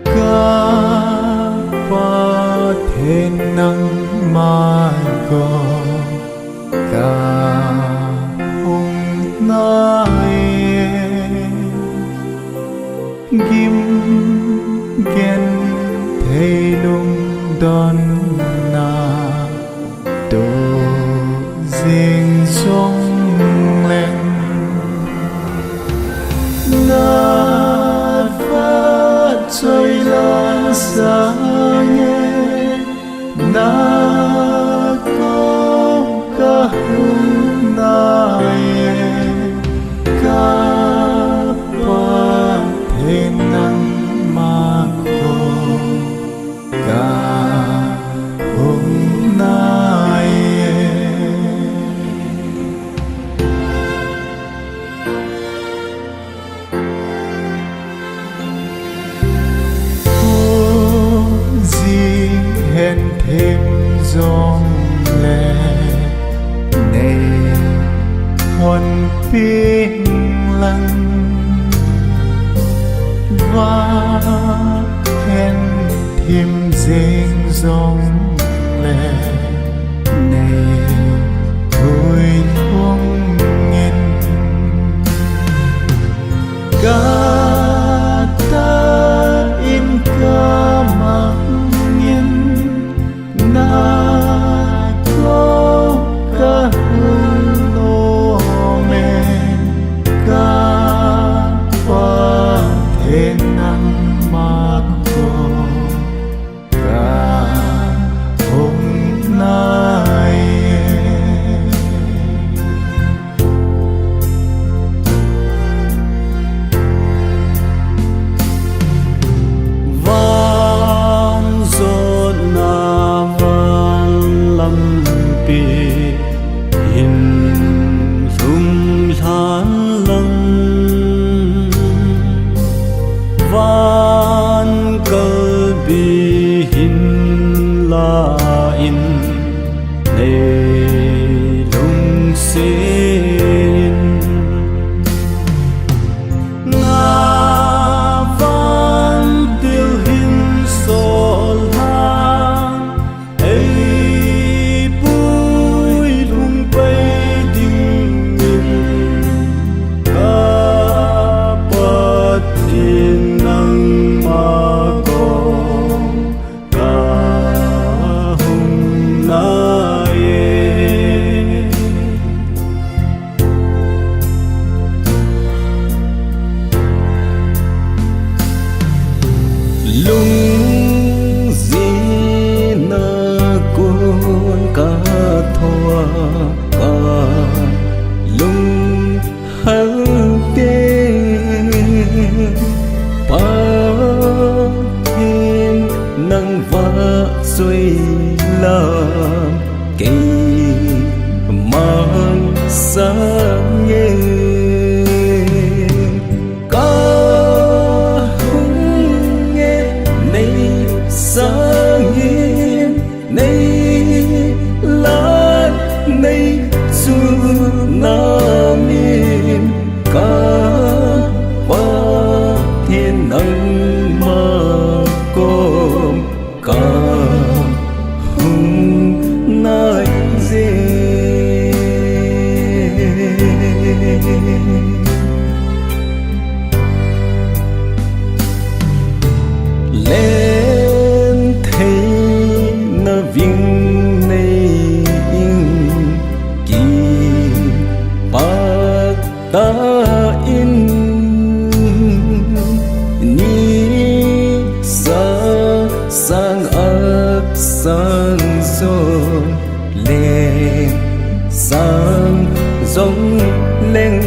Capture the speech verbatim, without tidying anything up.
Ka Pathen nangma ko ka hung nai. Gim genthei lungdonna toh jing jongleng, na vahchoi lang sange, na koma ka hung nai e, ka Pathen nangma koma ka hung nai e. Jing hen thim jongle nei honpeh lang, vah hen thim jing jongle nei huhhing in, ka tah in ka mang in, na koma ka hung nom e, ka Pathen nangma koma ka hung nai e. Van jotna van lampi hin lhung lhan lang, van kalbi hin la in, nei lungset in, na vantil hin sol lhan, ei puilhung pei dingin, ka Pathen nangma koma ka hung nai e. Lungjinna kon ka thoh a, ka lung hal te, Pathen nang vahchoi lang, keiman sange, ka hung e, nei sangin, nei lah, nei chunam in, ka Pathen nangma koma ka hung nai e. Len theina ving nei in, kipah tah in, ni sang sang ap sang jon, leng sang jongleng,